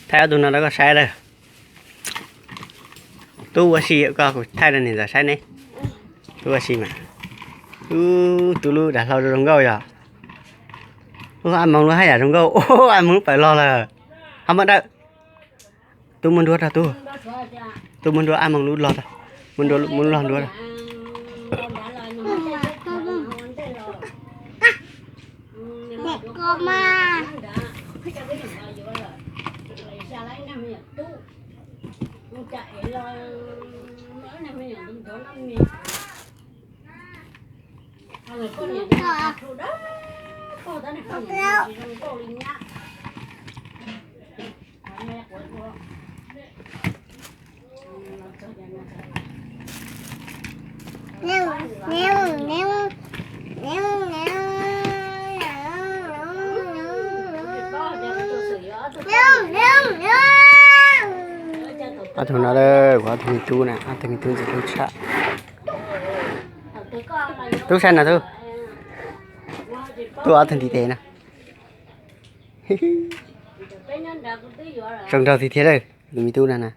Thaij ob tug no rau koj saib lawm. Tub ua si, koj kuv thaij rau niam ntxawm saib ne. Tub ua si mas. Ub, tub lub dav hlau zoo nkauj yog. Ub, ab moog lub haj yam zoo nkauj. Ub, ab moog lub pawg log lawm. Ho muaj dawb. Tub muab nruab rau tub. Tub muab nruab ab moog lub log rau. Muab nruab, muab log nruab rau. Ob tug no, kuv ob tug me tub na, ob tug me tub ntxim hlub tshaj. Tub saib no tub. Tub ob tug ntiv tes na. Zoo nraug tiag tiag lawm, tus me tub no na.